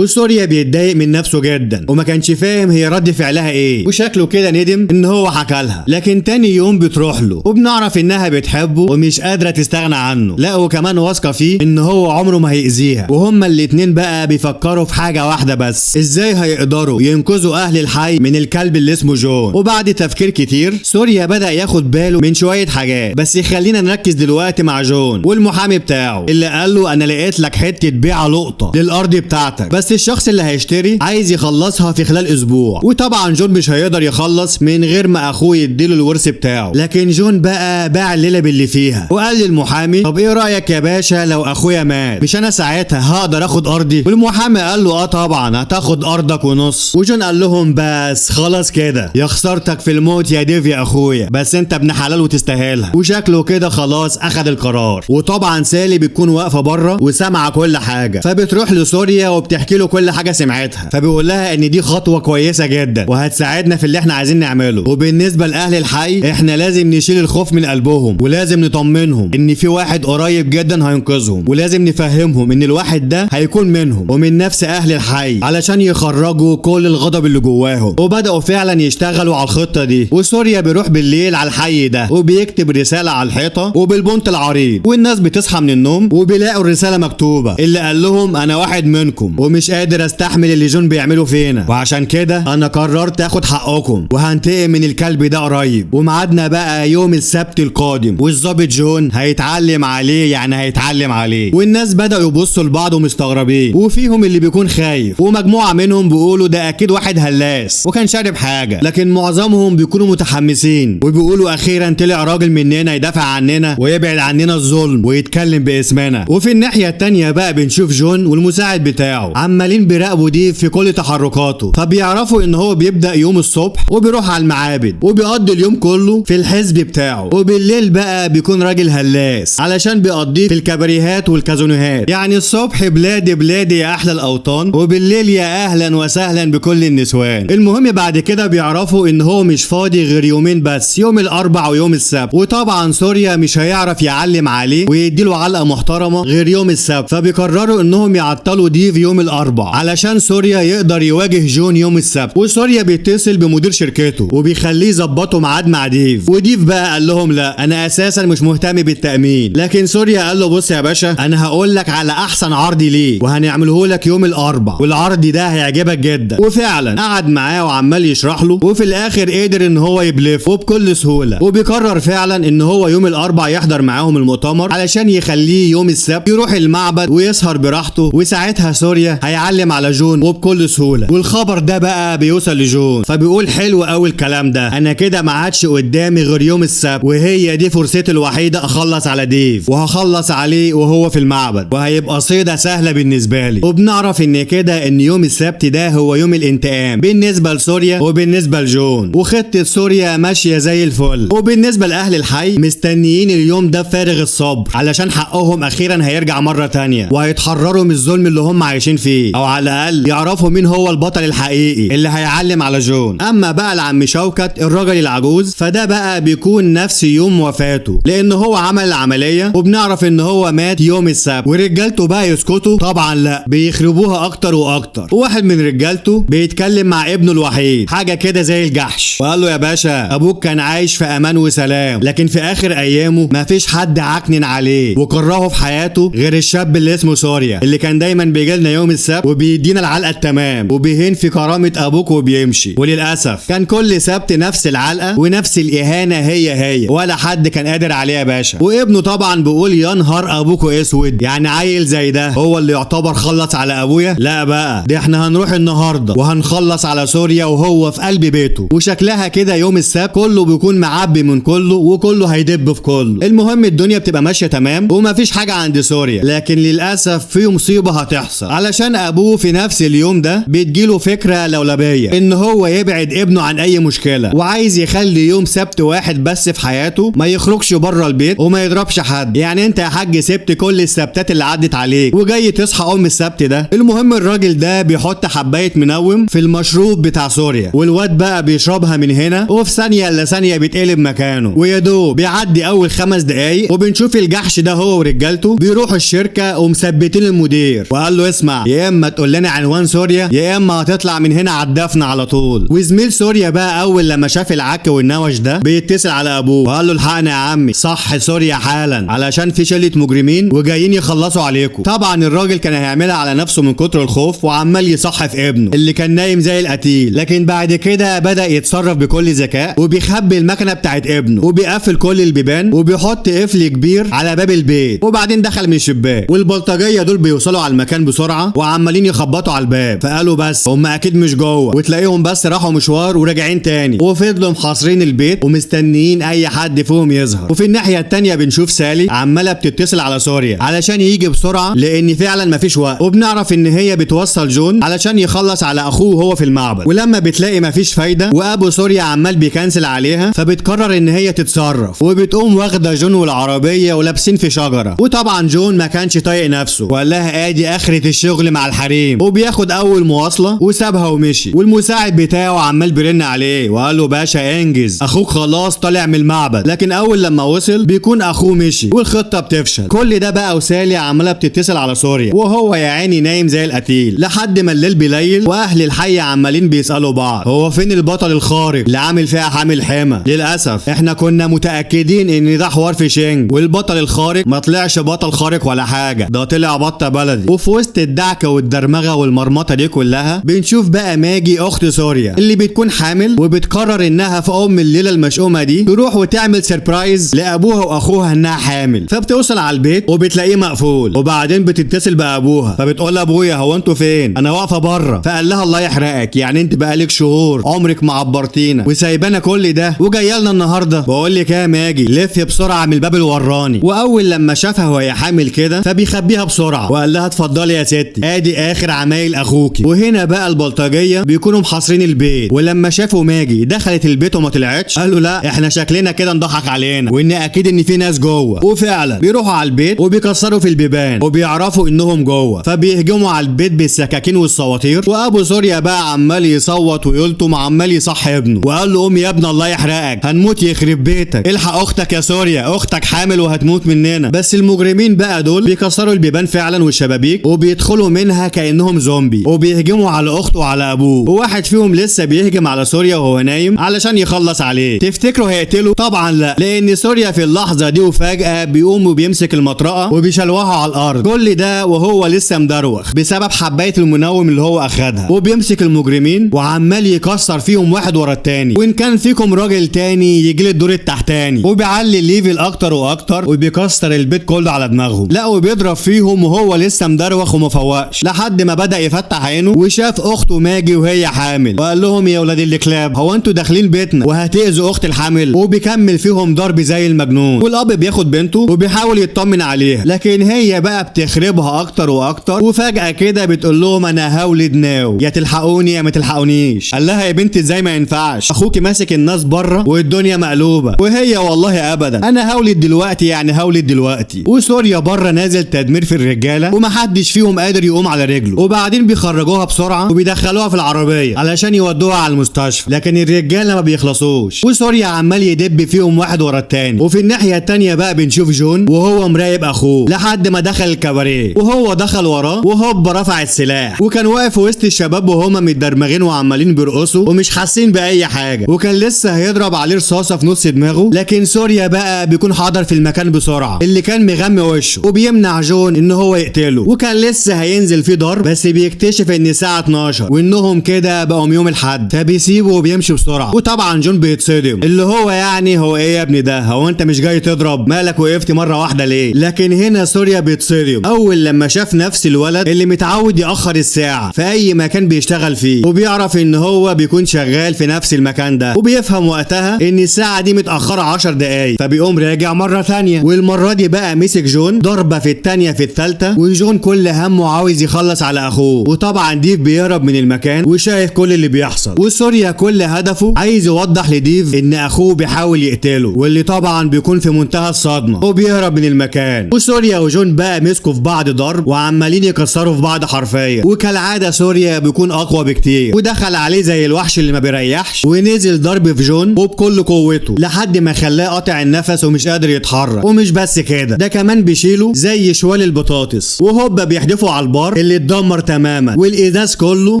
Speaker 1: وسوريا بيتضايق من نفسه جدا وما كانش فاهم هي رد فعلها ايه، وشكله كده ندم ان هو حكى لها. لكن تاني يوم بتروح له وبنعرف انها بتحبه ومش قادرة تستغنى عنه، لا وكمان واثقة فيه ان هو عمره ما هيأذيها. وهما الاتنين بقى بيفكروا في حاجة واحدة بس، ازاي هيقدروا ينقذوا اهل الحي من الكلب اللي اسمه جون. وبعد تفكير كتير سوريا بدأ ياخد باله من شوية حاجات، بس خلينا نركز دلوقتي مع جون والمحامي بتاعه اللي قال له انا لقيت لك حتة بيعه لقطة للارض بتاعتك، بس الشخص اللي هيشتري عايز يخلصها في خلال اسبوع، وطبعا جون مش هيقدر يخلص من غير ما اخوه يديله الورث بتاعه. لكن جون بقى باع الليلة باللي فيها وقال للمحامي طب ايه رايك يا باشا لو اخويا مات، مش انا ساعتها هقدر اخد ارضي؟ والمحامي قال له اه طبعا هتاخد ارضك ونص. وجون قال لهم بس خلاص كده، يا خسارتك في الموت يا ديف يا اخويا، بس انت ابن حلال وتستاهلها. وشكله كده خلاص اخد القرار. وطبعا سالي بتكون واقفة بره وسامعه كل حاجة، فبتروح لسوريا وبتحكي له كل حاجة سمعتها، فبيقول لها ان دي خطوة كويسة جدا وهتساعدنا في اللي احنا عايزين نعمله. وبالنسبة لاهل الحي احنا لازم نشيل الخوف من قلبهم، ولازم نطمنهم ان في واحد قريب جدا هينقذهم، ولازم نفهمهم ان الواحد ده هيكون منهم ومن نفس اهل الحي علشان يخرجوا كل الغضب اللي جواهم. وبداوا فعلا يشتغلوا على الخطة دي. وسوريا بيروح بالليل على الحي ده وبيكتب رسالة على الحيطة وبالبونت العريض، والناس بتصحى من النوم وبيلاقوا الرسالة مكتوبة اللي قال لهم انا واحد منكم ومش قادر استحمل اللي جون بيعمله فينا، وعشان كده انا قررت اخد حقكم وهنتقم من الكلب ده قريب، وميعادنا بقى يوم السبت القادم، والظابط جون هيتعلم عليه، يعني هيتعلم عليه. والناس بدأوا يبصوا لبعض ومستغربين، وفيهم اللي بيكون خايف، ومجموعة منهم بيقولوا ده اكيد واحد هلاس وكان شارب حاجة، لكن معظمهم بيكونوا متحمسين وبيقولوا اخيرا طلع راجل مننا يدافع عننا ويبعد عننا الظلم ويتكلم باسمنا. وفي الناحية التانية بقى بنشوف جون والمساعد بتاعه عمالين بيراقبوا ديف في كل تحركاته، فبيعرفوا ان هو بيبدأ يوم الصبح وبيروح على المعابد وبيقضي اليوم كله في الحزب بتاعه، وبالليل بقى بيكون راجل هلاس علشان بيقضيه في الكباريهات والكازونوهات. يعني الصبح بلادي بلادي يا احلى الاوطان، وبالليل يا اهلا وسهلا بكل النسوان. المهم بعد كده بيعرفوا ان هو مش فاضي غير يومين بس، يوم الاربع ويوم السبت، وطبعا سوريا مش هيعرف يعلم عليه ويديله علقه محترمه غير يوم السبت، فبيقرروا انهم يعطلوا ديف يوم الاربع علشان سوريا يقدر يواجه جون يوم السبت. وسوريا بيتصل بمدير شركته وبيخليه يظبطه ميعاد مع ديف، وديف بقى قال لهم لا انا اساسا مش مهتم بالتامين، لكن سوريا قال له بص يا باشا انا هقول لك على احسن عرض ليه وهنعمله لك يوم الاربع، والعرض ده هيعجبك جدا. وفعلا قعد معاه وعمال يشرح له، وفي الاخر قدر ان هو يبلف وبكل سهولة، وبيقرر فعلا ان هو يوم الاربع يحضر معاهم المؤتمر علشان يخليه يوم السبت يروح المعبد ويسهر براحته، وساعتها سوريا هيعلم على جون وبكل سهولة. والخبر ده بقى بيوصل لجون فبيقول حلو قوي الكلام ده، انا كده ما عادش قدامي غير يوم السبت، وهي دي فرصتي الوحيدة اخلص على ديف، وهخلص عليه وهو في المعبد، وهيبقى صيده سهلة بالنسبة لي. وبنعرف ان كده ان يوم السبت ده هو يوم الانتقام بالنسبة لسوريا وبالنسبة لجون، وخطه سوريا ماشية زي الفل. وبالنسبة لاهل الحي مستنيين اليوم ده بفارغ الصبر علشان حقهم اخيرا هيرجع مرة تانية وهيتحرروا من الظلم اللي هم عايشين فيه، او على الاقل يعرفوا مين هو البطل الحقيقي اللي هيعلم على جون. اما بقى العم شوكت الراجل العجوز فده بقى بيكون نفس يوم وفاته، لان هو عمل العملية وبنعرف ان هو مات يوم السبت. ورجالته بقى يسكتوا؟ طبعا لا، بيخربوها اكتر واكتر. وواحد من رجالته بيتكلم مع ابنه الوحيد حاجة كده زي الجحش، وقال له يا باشا ابوك كان عايش في امان وسلام، لكن في اخر ايامه مفيش حد عكنن عليه وكرهه في حياته غير الشاب اللي اسمه سوريا، اللي كان دايما بيجيلنا يوم السبت وبيدينا العلقة التمام وبيهين في كرامة ابوك وبيمشي. وللاسف كان كل سبت نفس العلقة ونفس الاهانة هي هي، ولا حد كان قادر عليه يا باشا. وابنه طبعا بيقول يا نهار ابوكو اسود، يعني عيل زي ده هو اللي يعتبر خلص على ابويا؟ لا بقى، ده احنا هنروح النهارده وهنخلص على سوريا وهو في قلب بيته. وشكلها كده يوم السبت كله بيكون معبي من كله وكله هيدب في كله. المهم الدنيا بتبقى ماشية تمام ومفيش حاجة عند سوريا، لكن للاسف في مصيبة هتحصل علشان ابوه في نفس اليوم ده بتجيله فكرة لولبيه ان هو يبعد ابنه عن اي مشكلة، وعايز يخلي يوم سبت واحد بس في حياته ما يخرجش بره البيت وما يضربش حد. يعني انت يا حاج سبت كل السبتات اللي عدت عليك وجاي تصحى ام السبت ده؟ المهم الراجل ده بيحط حبايه منوم في المشروب بتاع سوريا، والواد بقى بيشربها من هنا، وفي ثانية الا ثانية بيتقلب مكانه، ويا دوب بيعدي اول 5 دقايق وبنشوف الجحش ده ده هو ورجالته بيروحوا الشركة ومثبتين المدير، وقال له اسمع، يا اما تقول لنا عنوان سوريا يا اما هتطلع من هنا على الدفن على طول. وزميل سوريا بقى اول لما شاف العك والنوش ده بيتصل على ابوه وقال له الحقنا يا عمي، صح سوريا حالا علشان في شله مجرمين وجايين يخلصوا عليكم. طبعا الراجل كان هيعملها على نفسه من كتر الخوف وعمال يصح في ابنه اللي كان نايم زي القتيل، لكن بعد كده بدأ يتصرف بكل ذكاء وبيخبي المكنه بتاعت ابنه وبيقفل كل البيبان وبيحط قفل كبير على باب البيت، وبعدين دخل من الشباك. والبلطجيه دول بيوصلوا على المكان بسرعة وعمالين يخبطوا على الباب، فقالوا بس هم اكيد مش جوه، وتلاقيهم بس راحوا مشوار وراجعين تاني، وفضلوا محاصرين البيت ومستنيين اي حد فيهم يظهر. وفي الناحية التانية بنشوف سالي عماله بتتصل على سوريا علشان يجي بسرعة لان فعلا مفيش وقت، وبنعرف ان هي بتوصل جون علشان يخلص على اخوه وهو في المعبد. ولما بتلاقي مفيش فايده وابو سوريا عمال بيكنسل عليها، فبتقرر ان هي تتصرف وبتقوم واخده جون والعربية ولابسين في شجرة. وطبعا جون ما كانش طايق نفسه وقال لها ادي اخره الشغل مع الحريم، وبياخد اول مواصلة وسابها ومشي. والمساعد بتاعه عمال بيرن عليه وقال له باشا انجز، اخوك خلاص طالع من المعبد. لكن اول لما وصل بيكون اخوه مشي والخطه بتفشل. كل ده بقى وسالي عماله بتتصل على سوريا وهو يا عيني نايم زي القتيل، لحد ما الليل بيليل واهل الحي عمالين بيسالوا بعض هو فين البطل الخارق اللي عامل فيها حامل حمى. للاسف احنا كنا متاكدين ان ده حوار في شينج، والبطل الخارق ما طلعش بطل خارق ولا حاجة، ده طلع بطه بلدي. وفي وسط الدعكه والدرمغه والمرمطه دي كلها بنشوف بقى ماجي اخت سوريا اللي بتكون حامل، وبتقرر انها في ام الليلة المشؤومه دي تروح وتعمل surprise لابوها واخوها انها حامل. فبتوصل على البيت وبتلاقيه مقفول، وبعدين بتتصل بابوها فبتقول لابويا هو انتوا فين؟ انا واقفة بره. فقال لها الله يحرقك، يعني انت بقالك شهور عمرك ما عبرتينا وسايبانا كل ده وجاية لنا النهارده. بقول لك يا ماجي لف بسرعة من الباب الوراني. واول لما شافها وهي حامل كده فبيخبيها بسرعة وقال لها اتفضلي يا ستي ادي اخر عمايل اخوكي. وهنا بقى البلطجيه بيكونوا محاصرين البيت، ولما شافوا ماجي دخلت البيت وما طلعتش قالوا لا احنا شكلنا كده نضحك علينا وان اكيد ان في ناس جوه. وفعلا بيروحوا على البيت وبيكسروا في البيبان وبيعرفوا انهم جوه، فبيهجموا على البيت بالسكاكين والسواطير. وابو سوريا بقى عمال يصوت ويلطم وعمال يصحي ابنه وقال له قوم يا ابن الله يحرقك هنموت يخرب بيتك، الحق اختك يا سوريا اختك حامل وهتموت مننا. بس المجرمين بقى دول بيكسروا البيبان فعلا والشبابيك وبيدخلوا منها كانهم زومبي وبيهجموا على اخته وعلى ابوه، وواحد فيهم لسه بيهجم على سوريا وهو نايم علشان يخلص عليه. تفتكروا هيقتله؟ طبعا لا، لان سوريا في اللحظة دي وفجاة بيقوم وبيمسك المطرقة وبيشلوها على الارض، كل ده وهو لسه مدروخ بسبب حبايه المنوم اللي هو اخدها. وبيمسك المجرمين وعمال يكسر فيهم واحد ورا التاني، وان كان فيكم راجل تاني يجي الدور التحتاني، وبيعلي ال level اكتر واكتر وبيكسر البيت كله على دماغهم. لا وبيضرب فيهم وهو لسه مدروخ وما فوقش، لحد ما بدا يفتح عينه وشاف اخته ماجي وهي حامل وقال لهم يا ولاد الكلاب هو انتوا داخلين بيتنا وهتأذوا اخت الحامل؟ وبيكمل فيهم ضرب زي المجنون. والاب بياخد بنته وبيحاول يطمن عليها، لكن هي بقى بتخربها اكتر واكتر، وفجأة كده بتقول لهم انا هولد now، يا تلحقوني يا ما تلحقونيش. قال لها يا بنتي ازاي ما ينفعش، اخوكي ماسك الناس بره والدنيا مقلوبة، وهي والله ابدا انا هولد دلوقتي يعني هولد دلوقتي. وسوريا بره نازل تدمير في الرجالة ومحدش فيهم قادر يقوم على رجله. وبعدين بيخرجوها بسرعة وبيدخلوها في العربية علشان يودوها على المستشفى، لكن الرجالة ما بيخلصوش وسوريا عمال يدب فيهم واحد ورا التاني. وفي الناحية التانية بقى بنشوف جون وهو مراقب اخوه لحد ما دخل الكباريه، وهو دخل وراه وهوب رفع السلاح، وكان واقف وسط الشباب وهما متدرمغين وعمالين بيرقصوا ومش حاسين باي حاجة، وكان لسه هيضرب عليه رصاصة في نص دماغه، لكن سوريا بقى بيكون حاضر في المكان بسرعة اللي كان مغمي وشه وبيمنع جون ان هو يقتله، وكان لسه هينزل فيه ضرب بس بيكتشف ان الساعة 12 وانهم كده بقوا يوم الحد، فبيسيبه وبيمشي بسرعة. وطبعا جون بيتصدم اللي هو يعني هو ايه يا ابني ده، هو انت مش جاي تضرب، مالك وقفت مرة واحدة ليه؟ لكن هنا سوريا بيتصدم اول لما شاف نفس الولد اللي متعود ياخر الساعة في اي مكان بيشتغل فيه، وبيعرف ان هو بيكون شغال في نفس المكان ده، وبيفهم وقتها ان الساعة دي متاخرة 10 دقايق، فبيقوم راجع مرة ثانية. والمرة دي بقى مسك جون ضربه في الثانية في الثالثة، وجون كل همه عاوز يخلص على اخوه. وطبعا ديف بيهرب من المكان وشايف كل اللي بيحصل، وسوريا كل هدفه عايز يوضح لديف ان اخوه بيحاول يقتله، واللي طبعا بيكون في منتهى الصدمة وبيهرب من المكان. وسوريا وجون بقى مسكوا في بعض ضرب وعمالين يكسروا في بعض حرفيا، وكالعادة سوريا بيكون اقوى بكتير، ودخل عليه زي الوحش اللي ما بيريحش ونزل ضرب في جون وبكل قوته لحد ما خلاه قاطع النفس ومش قادر يتحرك. ومش بس بس كده، ده كمان بيشيله زي شوال البطاطس وهوبا بيحدفه على البار اللي اتدمر تماما، والازاز كله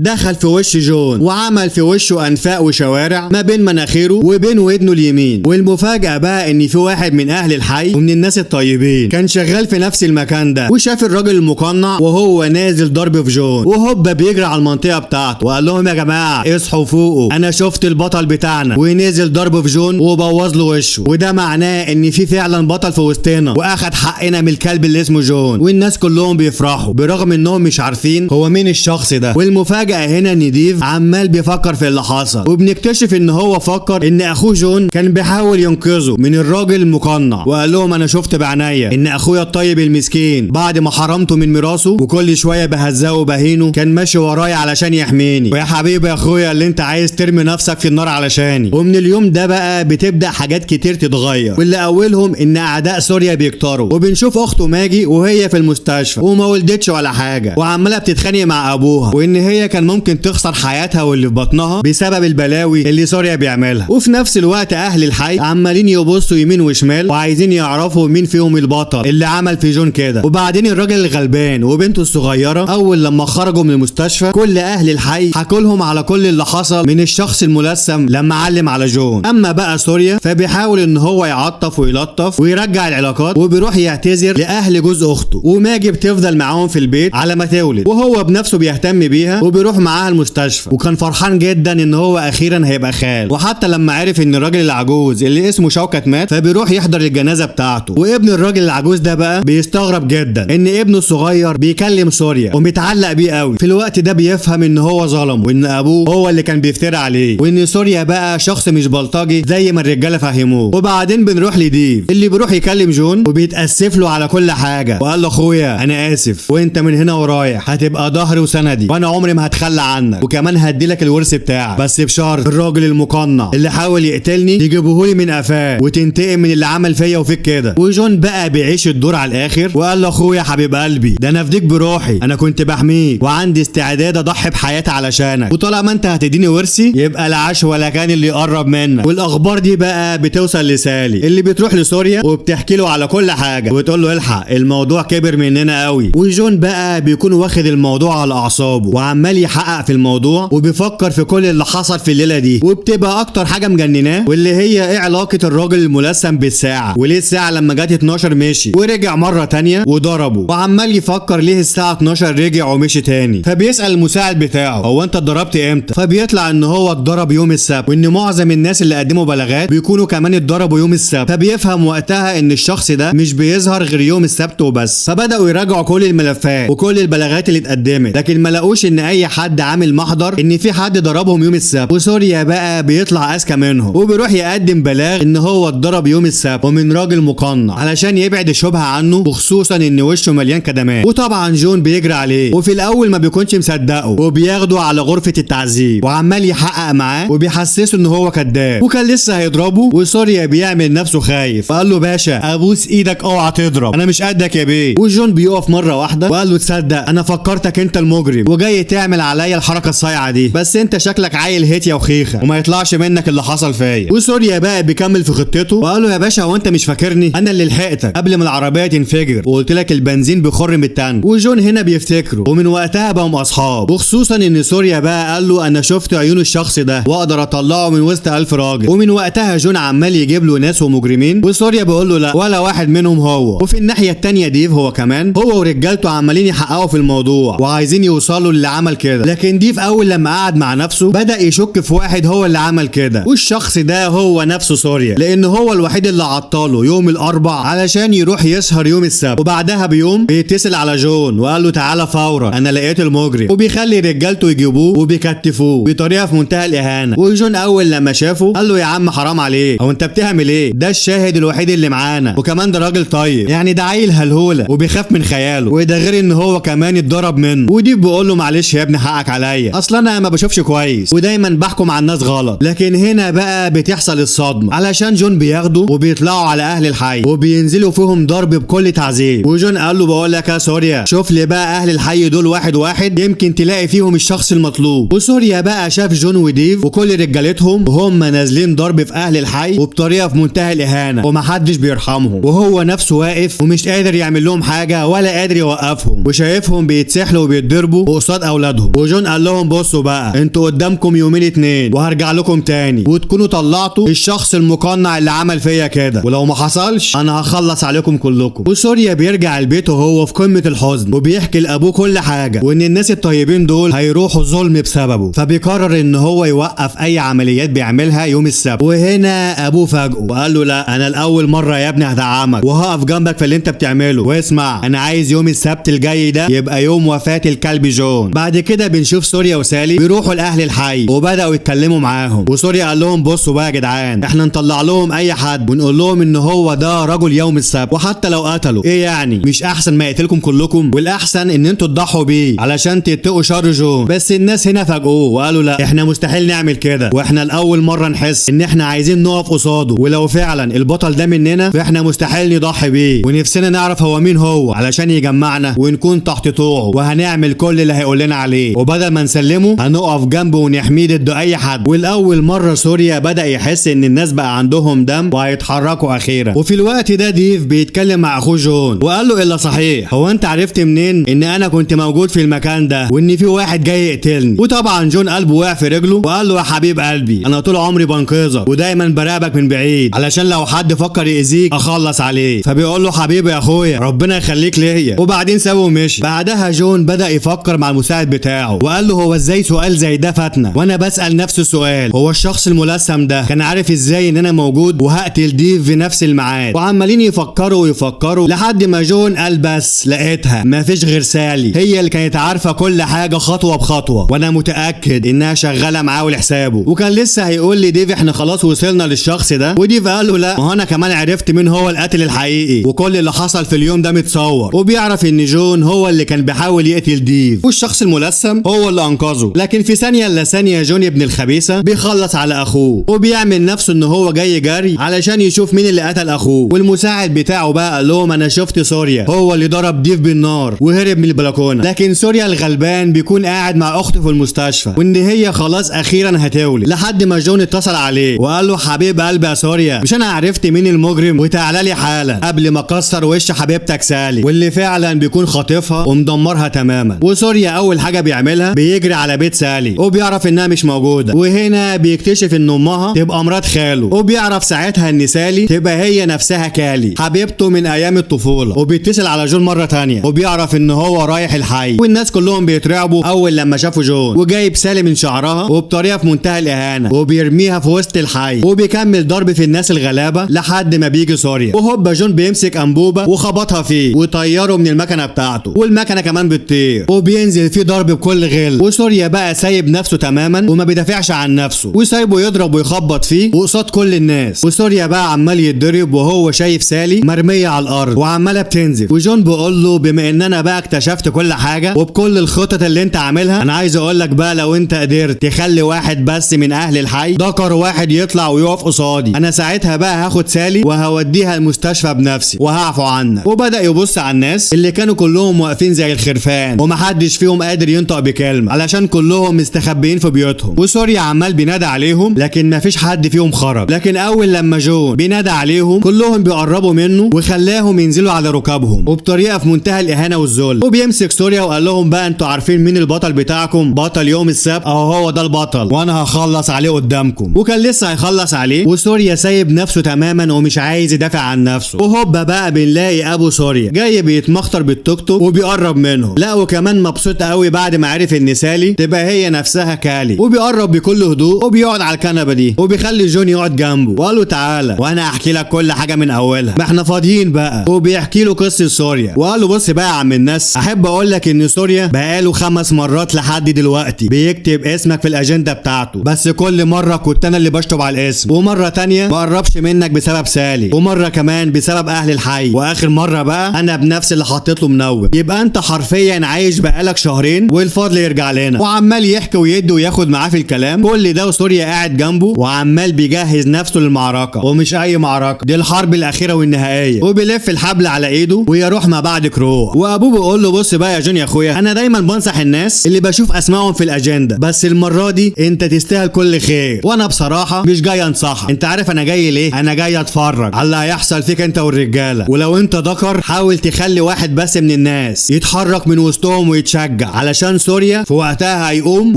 Speaker 1: دخل في وش جون وعمل في وشه انفاق وشوارع ما بين مناخيره وبين ودنه اليمين. والمفاجأة بقى ان في واحد من اهل الحي ومن الناس الطيبين كان شغال في نفس المكان ده وشاف الراجل المقنع وهو نازل ضرب في جون، وهوبا بيجري على المنطقة بتاعته وقال لهم يا جماعة اصحوا فوقوا، انا شفت البطل بتاعنا ونزل ضرب في جون وبوظ له وشه، وده معناه ان في فعلا بطل في وسطنا واخد حقنا من الكلب اللي اسمه جون. والناس كلهم بيفرحوا برغم انهم مش عارفين هو مين الشخص ده. والمفاجأة هنا ان ديف عمال بيفكر في اللي حصل، وبنكتشف ان هو فكر ان اخوه جون كان بيحاول ينقذه من الراجل المقنع، وقال لهم انا شفت بعناية ان اخويا الطيب المسكين بعد ما حرمته من ميراثه وكل شوية بهزقه وبهينه كان ماشي ورايا علشان يحميني، ويا حبيبي يا اخويا اللي انت عايز ترمي نفسك في النار علشاني. ومن اليوم ده بقى بتبدا حاجات كتير تتغير، واللي اولهم ان اعداء سوريا بيكتروا، وبنشوف اخته ماجي وهي في المستشفى وما ولدتش ولا حاجة وعماله بتتخانق مع ابوها، وان هي كان ممكن تخسر حياتها واللي في بطنها بسبب البلاوي اللي سوريا بيعملها. وفي نفس الوقت اهل الحي عمالين يبصوا يمين وشمال وعايزين يعرفوا مين فيهم البطل اللي عمل في جون كده. وبعدين الراجل الغلبان وبنته الصغيرة اول لما خرجوا من المستشفى كل اهل الحي حكوا لهم على كل اللي حصل من الشخص الملثم لما علم على جون. اما بقى سوريا فبيحاول ان هو يعطف ويلطف ويرجع العلاقات، وبيروح يعتذر لاهل جوز اخته، وماجي بتفضل معاهم في البيت على ما تولد، وهو بنفسه بيهتم بيها وبيروح معاها المستشفى، وكان فرحان جدا ان هو اخيرا هيبقى خال. وحتى لما عرف ان الراجل العجوز اللي اسمه شوكت مات فبيروح يحضر الجنازة بتاعته. وابن الراجل العجوز ده بقى بيستغرب جدا ان ابنه الصغير بيكلم سوريا ومتعلق بيه قوي. في الوقت ده بيفهم ان هو ظلمه وان ابوه هو اللي كان بيفتري عليه، وان سوريا بقى شخص مش بلطجي زي ما الرجالة فهموه. وبعدين بنروح لديف اللي بيروح يكلم جون وبيتاسف له على كل حاجة وقال له اخويا انا اسف، وانت من هنا ورايح هتبقى ظهري وسندي وانا عمري ما هتخلى عنك، وكمان هدي لك الورث بتاعك، بس بشرط الراجل المقنع اللي حاول يقتلني تجيبهولي من قفاه وتنتقم من اللي عمل فيا وفيك كده. وجون بقى بيعيش الدور على الاخر وقال له اخويا حبيب قلبي ده انا افديك بروحي، انا كنت بحميك وعندي استعداد اضحي بحياتي علشانك، وطالما انت هتديني ورثي يبقى لا عاش ولا كان اللي يقرب منك. والاخبار دي بقى بتوصل لسالي اللي بتروح لسوريا وبتحكي له على كل حاجة وبتقول له الحق الموضوع كبر مننا قوي. وجون بقى بيكون واخد الموضوع على اعصابه وعمال يحقق في الموضوع وبيفكر في كل اللي حصل في الليلة دي، وبتبقى اكتر حاجة مجنناه واللي هي ايه علاقة الراجل الملثم بالساعة، وليه الساعة لما جت 12 مشي ورجع مرة تانية وضربه، وعمال يفكر ليه الساعة 12 رجع ومشي تاني. فبيسال المساعد بتاعه هو انت اتضربت امتى؟ فبيطلع ان هو اتضرب يوم السبت، وان معظم الناس اللي قدموا بلاغات بيكونوا كمان اتضربوا يوم السبت. فبيفهم وقتها ان الشخص ده مش بيظهر غير يوم السبت وبس. فبداوا يراجعوا كل الملفات وكل البلاغات اللي اتقدمت، لكن ما لقوش ان اي حد عامل محضر ان في حد ضربهم يوم السبت. وسوريا بقى بيطلع اذكى منهم وبيروح يقدم بلاغ ان هو اتضرب يوم السبت ومن راجل مقنع علشان يبعد الشبهة عنه، وخصوصا ان وشه مليان كدمات. وطبعا جون بيجري عليه وفي الاول ما بيكونش مصدقه وبياخده على غرفة التعذيب وعمال يحقق معاه وبيحسسه ان هو كذاب، وكان لسه هيضربه وسوريا بيعمل نفسه خايف فقال له باشا ابوس ايدك اوعى تضرب انا مش قدك يا بيه. وجون بيقف مرة واحدة وقال له تصدق انا فكرتك انت المجرم وجاي تعمل عليا الحركة الصايعه دي، بس انت شكلك عيل هيتيا وخيخه وما يطلعش منك اللي حصل فيا. وسوريا بقى بيكمل في خطته وقال له يا باشا هو انت مش فاكرني؟ انا اللي لحقتك قبل ما العربية تنفجر وقلت لك البنزين بيخر من التانك. وجون هنا بيفتكره ومن وقتها بقوا اصحاب، وخصوصا ان سوريا بقى قال له انا شفت عيون الشخص ده واقدر اطلعه من وسط 1000 راجل. ومن وقتها جون عمال يجيب له ناس ومجرمين وسوريا بيقول له لا ولا واحد منهم هو. وفي الناحية الثانية ديف هو كمان هو ورجالته عمالين يحققوا في الموضوع وعايزين يوصلوا للي عمل كده، لكن ديف اول لما قعد مع نفسه بدا يشك في واحد هو اللي عمل كده، والشخص ده هو نفسه سوريا، لان هو الوحيد اللي عطله يوم الاربع علشان يروح يسهر يوم السبت. وبعدها بيوم بيتصل على جون وقال له تعالى فورا انا لقيت المجرم، وبيخلي رجالته يجيبوه وبيكتفوه بطريقة في منتهى الاهانة. وجون اول لما شافه قال له يا عم حرام عليك هو انت بتعمل ايه؟ ده الشاهد الوحيد اللي معانا، وكمان ده راجل طيب يعني ده عيل هلهوله وبيخاف من خياله، وده غير ان هو كمان اتضرب منه. وديف بيقول له معلش يا ابني حقك عليا اصل انا ما بشوفش كويس ودايما بحكم على الناس غلط. لكن هنا بقى بتحصل الصدمة علشان جون بياخده وبيطلعوا على اهل الحي وبينزلوا فيهم ضرب بكل تعذيب. وجون قال له بقول لك يا سوريا شوف لي بقى اهل الحي دول واحد واحد يمكن تلاقي فيهم الشخص المطلوب. وسوريا بقى شاف جون وديف وكل رجالتهم وهم نازلين ضرب في اهل الحي وبطريقة في منتهى الاهانة ومحدش بيرحمهم، وهو نفسه واقف ومش قادر يعمل لهم حاجة ولا قادر يوقفهم، وشايفهم بيتسحلوا وبيتضربوا قصاد اولادهم. وجون قال لهم بصوا بقى، انتوا قدامكم يومين 2 وهرجع لكم تاني وتكونوا طلعتوا الشخص المقنع اللي عمل فيا كده، ولو ما حصلش انا هخلص عليكم كلكم. وسوريا بيرجع البيت وهو في قمة الحزن، وبيحكي لابوه كل حاجة وان الناس الطيبين دول هيروحوا ظلم بسببه، فبيقرر ان هو يوقف اي عمليات بيعملها يوم السبت. وهنا ابوه فاجئه وقال له لا، انا الاول مرة يا ابني هدعمك وهقف جنبك في اللي انت بتعمله، واسمع انا عايز يوم السبت الجاي ده يبقى يوم وفاه الكلب جون. بعد كده بنشوف سوريا وسالي بيروحوا لاهل الحي وبداوا يتكلموا معاهم، وسوريا قال لهم بصوا بقى يا جدعان، احنا نطلع لهم اي حد ونقول لهم ان هو ده رجل يوم السبت، وحتى لو قتلوا ايه يعني، مش احسن ما يقتلكم كلكم؟ والاحسن ان انتوا تضحوا بيه علشان تتقوا شر جون. بس الناس هنا فاجئوه وقالوا لا، احنا مستحيل نعمل كده، واحنا الاول مرة نحس ان احنا عايزين نقف قصاده، ولو فعلا البطل ده مننا فاحنا مستحيل نضحي بيه، ونفسنا نعرف هو مين هو علشان يجمعنا ونكون تحت طوعه، وهنعمل كل اللي هيقول لنا عليه، وبدل ما نسلمه هنقف جنبه ونحميه ضد اي حد. والاول مرة سوريا بدا يحس ان الناس بقى عندهم دم وهيتحركوا اخيرا. وفي الوقت ده ديف بيتكلم مع اخوه جون وقال له الا صحيح، هو انت عرفت منين ان انا كنت موجود في المكان ده وان في واحد جاي يقتلني؟ وطبعا جون قلبه وقع في رجله وقال له يا حبيب قلبي، انا طول عمري بنقذك ودايما براقبك من بعيد علشان لو حد فكر يأذيك اخلص عليه. فبيقول له حبيبي يا اخويا ربنا يخليك ليا، وبعدين سابه ومشي. بعدها جون بدأ يفكر مع المساعد بتاعه وقال له هو ازاي سؤال زي ده فاتنا وانا بسأل نفس السؤال، هو الشخص الملثم ده كان عارف ازاي ان انا موجود وهقتل ديف في نفس الميعاد؟ وعمالين يفكروا ويفكروا لحد ما جون قال بس لقيتها، مفيش غير سالي، هي اللي كانت عارفه كل حاجة خطوة بخطوة، وانا متاكد انها شغالة معاه ولحسابه. وكان لسه هيقول لي ديف احنا خلاص وصلنا للشخص ده، وديف قال له لا، ما انا كمان عرفت مين هو القاتل الحقيقي وكل اللي حصل في اليوم ده متصور. وبيعرف ان جون هو اللي كان بيحاول يقتل ديف والشخص الملثم هو اللي انقذه، لكن في ثانية الا ثانية جون ابن الخبيثة بيخلص على اخوه وبيعمل نفسه ان هو جاي جري علشان يشوف مين اللي قتل اخوه. والمساعد بتاعه بقى قال لهم انا شفت سوريا هو اللي ضرب ديف بالنار وهرب من البلكونه، لكن سوريا الغلبان بيكون قاعد مع اخته في المستشفى وان هي خلاص اخيرا هتولد، لحد ما جون اتصل عليه وقال له حبيب قلبي يا سوريا، مش انا عرفت مين المجرم وتعالى لي حالا قبل ما اكسر وش حبيبتك سالي، واللي فعلا بيكون خاطفها ومدمرها تماما. وسوريا اول حاجة بيعملها بيجري على بيت سالي وبيعرف انها مش موجودة، وهنا بيكتشف ان امها تبقى مرات خاله، وبيعرف ساعتها ان سالي تبقى هي نفسها كالي حبيبته من ايام الطفولة. وبيتصل على جون مرة تانية وبيعرف ان هو رايح الحي، والناس كلهم بيترعبوا اول لما شافوا جون وجايب سالي من شعرها وبطريقة في منتهى الاهانة وبيرميها في وسط الحي، وبيكمل ضرب في الناس الغلابة لحد ما بيجي سوريا، وهوبا جون بيمسك انبوبة وخبطها فيه وطيره من المكنه بتاعته، والمكنه كمان بتطير وبينزل فيه ضرب بكل غل. وسوريا بقى سايب نفسه تماما وما بيدافعش عن نفسه وسايبه يضرب ويخبط فيه وقصاد كل الناس. وسوريا بقى عمال يتضرب وهو شايف سالي مرمية على الارض وعماله بتنزف. وجون بيقول له بما ان انا بقى اكتشفت كل حاجة وبكل الخطط اللي انت عاملها، انا عايز اقول لك بقى لو انت قدرت تخلي واحد بس من اهل الحي ذكر واحد يطلع ويقف قصادي، انا ساعتها بقى هاخد سالي وهوديها المستشفى بنفسي وهعفو عنك. وبدا يبص على الناس اللي كانوا كلهم واقفين زي الخرفان ومحدش فيهم قادر ينطق بكلمه علشان كلهم مستخبيين في بيوتهم. وسوريا عمال بينادى عليهم لكن مفيش حد فيهم خرج، لكن اول لما جون بينادى عليهم كلهم بيقربوا منه وخلاهم ينزلوا على ركابهم وبطريقة في منتهى الاهانة والذل. وبيمسك سوريا وقال لهم بقى انتوا عارفين مين البطل بتاعكم، بطل يوم السبت اهو هو ده البطل وانا هخلص عليه قدامكم. وكان لسه هيخلص عليه وسوريا سايب نفسه تماما ومش عايز يدافع عن نفسه. وهوبا بقى بنلاقي ابو سوريا جاي بيتمخطر بالتوك توك وبيقرب منه، لا وكمان مبسوط قوي بعد ما عرف ان سالي تبقى هي نفسها كالي. وبيقرب بكل هدوء وبيقعد على الكنبة دي وبيخلي جون يقعد جنبه وقال له تعالى وانا احكي لك كل حاجة من اولها، ما احنا فاضيين بقى. وبيحكي له قصة سوريا وقال له بص بقى يا عم الناس، احب اقول لك ان سوريا بقاله 5 مرات لحد دلوقتي بيكتب اسمك في الاجندة بتاعته، بس كل مرة كنت انا اللي بشطب على الاسم، ومرة تانية ما قربش منك بسبب سالي، ومرة كمان بسبب اهل الحي، واخر مرة بقى انا بنفسي اللي حطيت له منوم. يبقى انت حرفيا عايش بقالك شهرين والفضل يرجع لنا. وعمال يحكي ويدي وياخد معاه في الكلام كل ده، وسوريا قاعد جنبه وعمال بيجهز نفسه للمعركة، ومش اي معركة، دي الحرب الاخيرة والنهائيه. وبيلف الحبل على ايده ويروح ما بعد كروع. وابوه بيقول له بص بقى يا جون يا اخويا، انا دايما بنصح الناس اللي بشوف اسمائهم في الاجندة، بس المرة دي انت تستاهل كل خير، وانا بصراحة مش جاي انصحك، انت عارف انا جاي ليه؟ انا جاي اتفرج على اللي هيحصل هيحصل فيك انت والرجاله، ولو انت ذكر حاول تخلي واحد بس من الناس يتحرك من وسطهم ويتشجع، علشان سوريا في وقتها هيقوم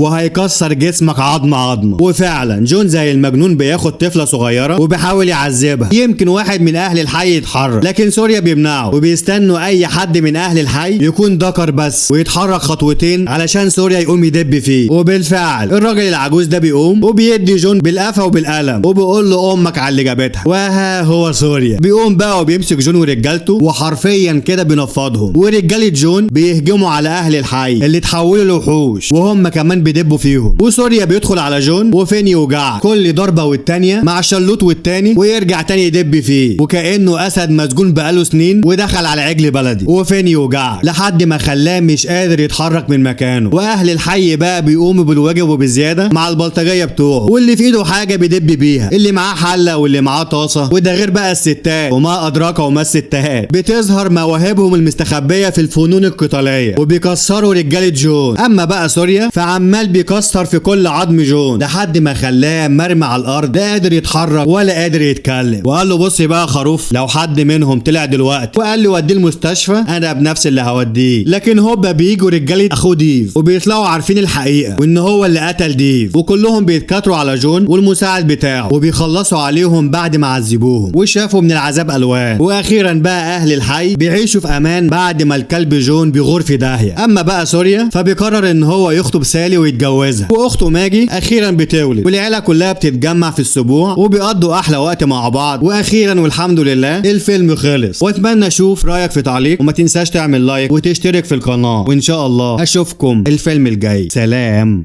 Speaker 1: وهيكسر جسمك عظمه عظمه. وفعلا جون زي المجنون بياخد طفله صغيرة وبيحاول يعذبها، يمكن واحد من اهل الحي يتحرك، لكن سوريا بيمنعه وبيستنوا اي حد من اهل الحي يكون ذكر بس ويتحرك خطوتين علشان سوريا يقوم يدب فيه. وبالفعل الراجل العجوز ده بيقوم وبيدي جون بالقفا وبالقلم وبيقول له امك على اللي جابتها. وها هو سوريا بيقوم بقى وبيمسك جون ورجالته وحرفيا كده بينفضهم، ورجاله جون بيهجموا على اهل الحي اللي اتحولوا لوحوش وهم كمان بيدبوا فيهم. وسوريا بيدخل على جون وفين يوجع كل ضربه والتانية مع شلوت والتاني، ويرجع تاني يدب فيه وكانه اسد مسجون بقاله سنين ودخل على عجل بلدي، وفين يوجع لحد ما خلاه مش قادر يتحرك من مكانه. واهل الحي بقى بيقوموا بالواجب وبزياده مع البلطجيه بتوعه، واللي في ايده حاجة بيدب بيها، اللي معاه حله واللي معاه طاسه، وده غير بقى الستات وما ادراك وما الستات، بتظهر مواهبهم المستخبيه في الفنون القتالية وبيكسروا رجاله جون. اما بقى سوريا فعمال بيكسر في كل عظم جون لحد ما خلاه مرمي على الارض، لا قادر يتحرك ولا قادر يتكلم. وقال له بص بقى خروف، لو حد منهم طلع دلوقتي وقال لي وديه المستشفى انا بنفسي اللي هوديه. لكن هوبا بيجوا رجاله اخو ديف وبيطلعوا عارفين الحقيقة وان هو اللي قتل ديف، وكلهم بيتكاتروا على جون والمساعد بتاعه وبيخلصوا عليهم بعد ما عذبوهم وشافوا من العذاب الوان. واخيرا بقى اهل الحي بيعيشوا في امان بعد ما الكلب جون بيغور في داهية. اما بقى سوريا فبيقرر ان هو يخطب سالي ويتجوزها، واخته ماجي اخيرا بتولد، والعيلة كلها بتتجمع في السبوع وبيقضوا احلى وقت مع بعض. واخيرا والحمد لله الفيلم خلص. واتمنى اشوف رايك في تعليق، وما تنساش تعمل like وتشترك في القناة، وان شاء الله اشوفكم الفيلم الجاي. سلام.